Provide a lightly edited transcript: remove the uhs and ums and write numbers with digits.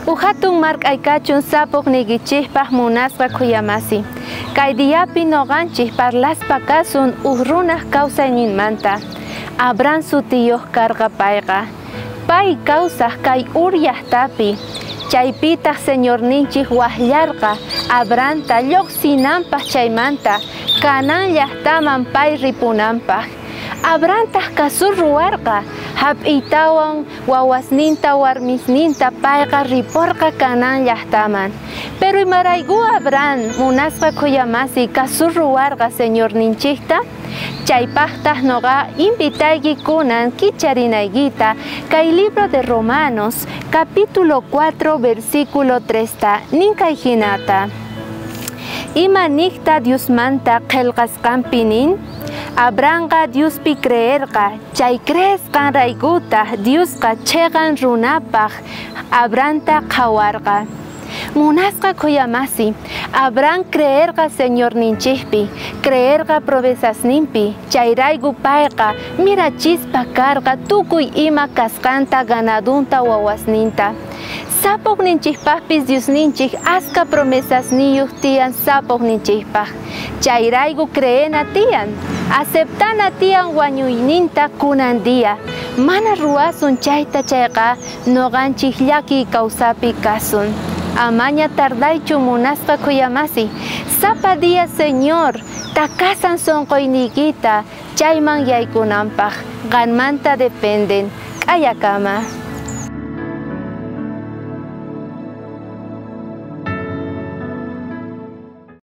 Uhatun mark'aykachun sapuqniykichikpaq munasqa khuyamasi. Kay diapi noqanchik parlaspa kasun uj runaq kawsayninmanta. Abraham sutiyuq karqa payqa. Pay kawsaq kay Ur llaqtapi. Chaypitaq Señorninchik waqllarqa Abrahamta lluqsinanpaq chaymanta Canaán llaqtaman pay ripunanpaq. Abrahamtaq kasur ruwarqa hap'iytawan wawasninta warmisninta payqa riporqa Canaán llaqtaman. Pero imarayku Abraham munasqa khuyamasi kasur ruwarqa Señorninchikta? Chaypaqtaq noqa invitayki kunan kicharinaykita kay libro de Romanos capítulo 4 versículo 3 ta nin kay hinata. Ima niqta Diosmanta qillqasqanpi nin? Abrahamqa Diospi creerqa, chay creesqanraykutaq Diosqa chiqan runapaq Abrahamta qhawarqa. Munasqa khuyamasi, Abraham creerqa Señorninchikpi, creerqa promesasninpi, chayrayku payqa mirachispa karqa tukuy ima kasqanta ganadunta wawasninta. Sapuqninchikpaqpis Diosninchik aska promesasniyuq tiyan sapuqninchikpaq. Chayrayku creena tiyan, aceptana tiyan wañuyninta kunan día. Mana ruwasun chayta chayqa noqanchik llakiy kawsapi kasun. Amaña tardaychu munasqa khuyamasi. Sapa día Señor, takasan sonqoyniykita chayman yaykunanpaq. Qanmanta dependen. K'ayakama.